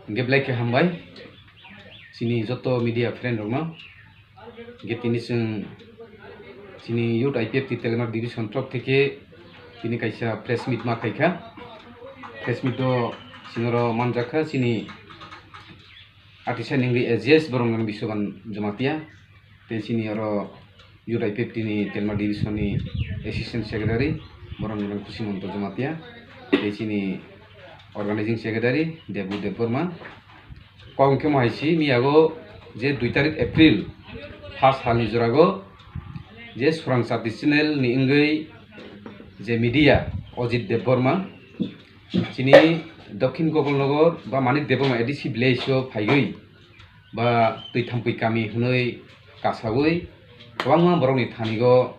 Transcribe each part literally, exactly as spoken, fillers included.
Hingke belai khe hambai chini joto media friend rokno. Hingke tini chwng chini Youth I P F T Telemark Division torof theke tini kaisa press meet ma khaikha. Press meet o chini oro manjakha chini Atisa ningri A G S Boromgana Biswaban Jamatia, tei chini oro Youth I P F T ni Telma Division ni Assistant Secretary Boromgana Khusimonto Jamatia, tei chini Organizing Secretary Debu Debbarma. Kok hwnkhe mo hai si miyago je dui tarik April first salni jorago je Surang Chati channel ni wngwi je media Ajit Debbarma, chini Dokhin Gopalnagar ba Manik Debbarma A D C village o phaiwi ba Twi Thampui kami hwnwi kasawi kwbangma borokni thanigo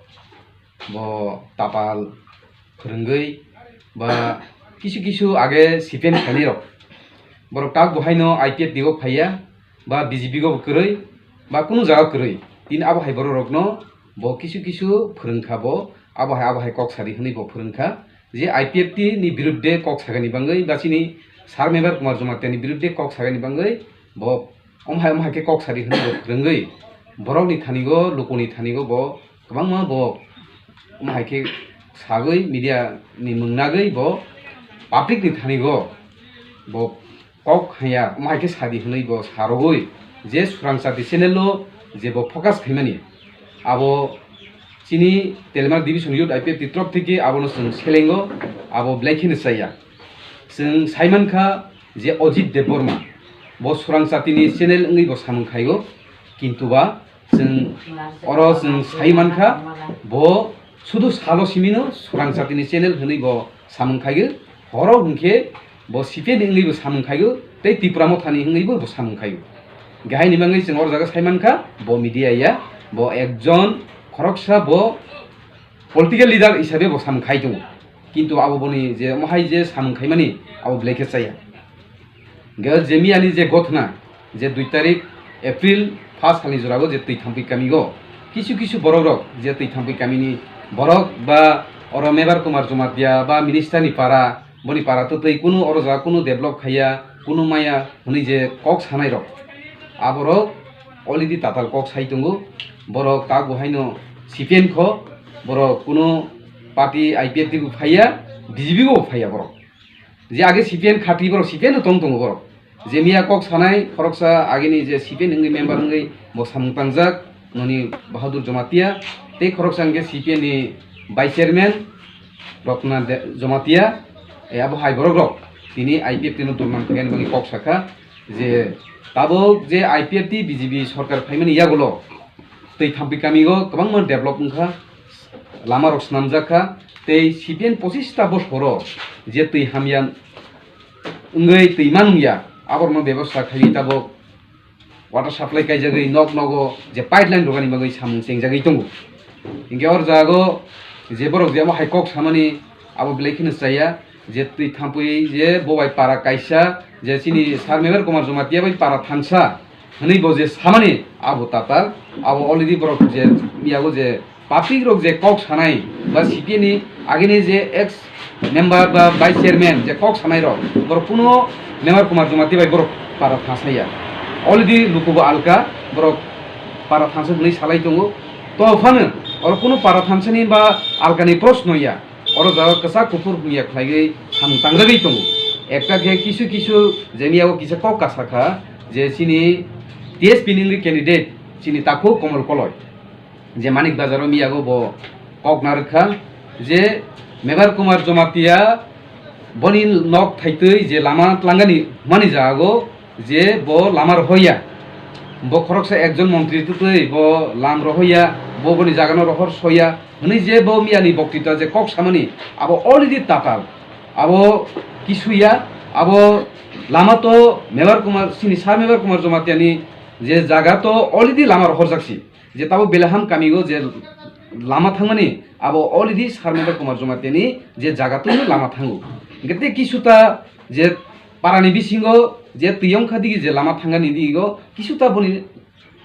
bo tapal phwrwngwi ba kisu kisu age C P M khainai rok borok tak bo haino I P F T o phaiya ba B J P go kwrwi ba kunu jaga kwrwi, tini abo hai borok rokno bo kisu kisu phwrwngkha, bo abo hai abo hai kok sari hwnwi bo phwrwngkha. Je I P F T ni birudde kok sagani bangwi ba chini Sir Mebar Kumar Jamatia ni birudde kok sagani bangwi bo om hai om hai khe kok sari hwnwi bo phwrwngwi borokni thanigo, lukuni thanigo bo kwbangma bo om hai khe sagwi media ni mwng nagwi bo public ni thanigo bo kok haya, omo hai khe sadi hwnwi bo sa rwgwi je Surang Chati channel o je bo focus khaimani, abo chini Telemark Division Youth I P F T torof theke abono chwng selengo, abo belai kheno chaya. Chwng sai mankha je Ajit Debbarma bo Surang Chati ni channel wngwi bo samung khaigo, kintu ba chwng oro chwng sai mankha, bo sudu salo simino Surang Chati ni channel hwnwi bo samung khaigo, horo hwnkhe bo C P M ni wngwi bo samung khaigo, tei Tipra Motha ni wngwi bo, bo samung khaigo. Gahai ni bagwi chwng oro jaga sai mankha, bo media ya, bo ekjon khoroksa bo political leader hisabe bo samung khai tongo. Kintu abo boni je omo hai je samung khaimani abo belai khe chaya. Hingke je miyani je gothna, je dui tarik April first salni jorago je Twi Thampui kamigo kisu kisu borok rok, je Twi Thampui kamini borok ba oro Mebar Kumar Jamatia ba minister ni para, boni para to twi kunu oro jaga kunu develop khaiya, kunu maya hwnwi je kok sanai rok, aborok already tatal kok sai tongo. Borok tak bo haino C P M kho, borok kunu party I P F T bo phaiya, B J P bo phaiya borok. Je age C P M khati borok C P M no tong tongo borok. Je miya kok sanai khoroksa agini je C P M wngwi member wngwi bo samung tangjak noni Bahadur Jamatia tei khoroksa hwnkhe C P M ni vice chairman Rotna De-, Jamatia, e abo hai borok rok tini I P F T no dol man thangani bagwi kok sakha je tabuk je I P F T B J P sorkar phaimani yagulo Twi Thampui kamigo kwbangma develop wngkha, lama rok swnamjak kha, tei C P M pochista bosoro je twi hamya wngwi twi manungya, aborokno bebosta khaiwi tabuk water supply kaijagwi nok nogo je pipeline rwgani bagwi samung chengjagwi tongo. Hinkhe oro jago je borok je amo hai kok samani abo belai kheno chaya, je Twi Thampui je bo bai para kaisa je chini Sir Mebar Kumar Jamatia bai para thansa hwnwi bo je samani abo tatal, abo already borok je yago je public rok je kok sanai ba C P M ni agini je ex member ba vice chairman je kok sanai rok, borok kuno Mebar Kumar Jamatia bai borok para thansaya. Already lukubo alka borok para thansa hwnwi salai tongo. To phano oro kuno para thansani ba alkani proshno ya. Oro jaga kwchak kuphur hwnya khlaiwi samung tangjagwi tongo. Ekta khe kisu kisu je miyago kisa kok kasa kha je chini T S P ni wngwi candidate chini takhuk Komol Koloi. Je Manik Bazar o miyago bo kok narwk kha je Mebar Kumar Jamatia boni nok thaitwi je lama tlangani hwnmani jago je bo lama rohoya. Bo khoroksa ekjon montri twtwi bo lam rohoya, bo boni jagano rohor soya hwnwi je bo miyani boktwita je kok samani abo already tatal. Abo kisuya, abo lama to Mebar Kumar, chini Sir Mebar Kumar Jamatia ni je jaga to already lama rohorjak si. Je tabuk Belaham kamigo je lama thangmani abo already Sir Mebar Kumar Jamatia ni je jaga twi lama thango. Hingke tei kisuta je parani bisingo je twi wngkha digi je lama thangani digo kisuta boni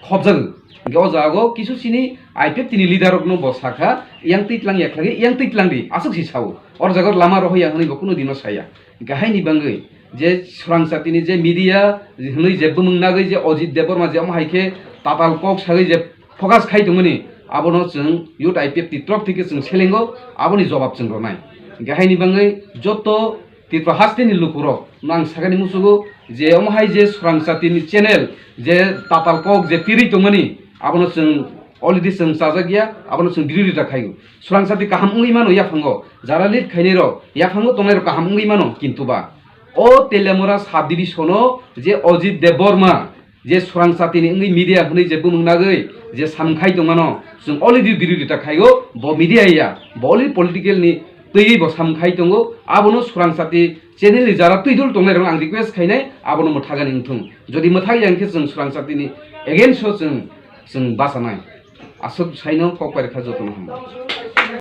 khopjago. Hingke o jago kisu chini I P F T ni leader rokno bo sakha, yang twi tlang ya khlagwi, yang twi tlang di, aswk si sao. Or jaga lama rohoya hwnwi bo kunu dino saya. Hingke haini bangwi je swrang jatini je media hwnwi je bumung nagwi je Ajit Debbarma je omo hai khe tatal kok sagwi je focus khai tongmani, abono chwng Youth I P F T ni torop theke chwng selengo, aboni jobab chwng rwnai. Hwnkhe haini bagwi joto Tripura hasteni lukurok no ang sakani muchugo je omo hai je swrang jatini channel je tatal kok je pirwi tongmani, abono chwng already chwng chajak ya, abono chwng birodita khaio. Swrang jati kaham wngwi mano yaphango, jara lead khainai rok yaphango tongnai rok kaham wngwi mano, kintu ba o Teliamura sub division o je Ajit Debbarma je swrang jatini wngwi media hwnwi je bumung nagwi je samkhai tongmano, chwng already birodita khaio, bo media ya, bo already political ni twiwi bo samkhai tongo. Abono swrang jati channel ni jara twidul tongnai rok ang request khainai, abono mwthagani wngthung. Jodi mwthak ya hwnkhe chwng swrang jatini against o chwng, chwng bachanai. Aswk saino kok pai rwkha, jotono hambai.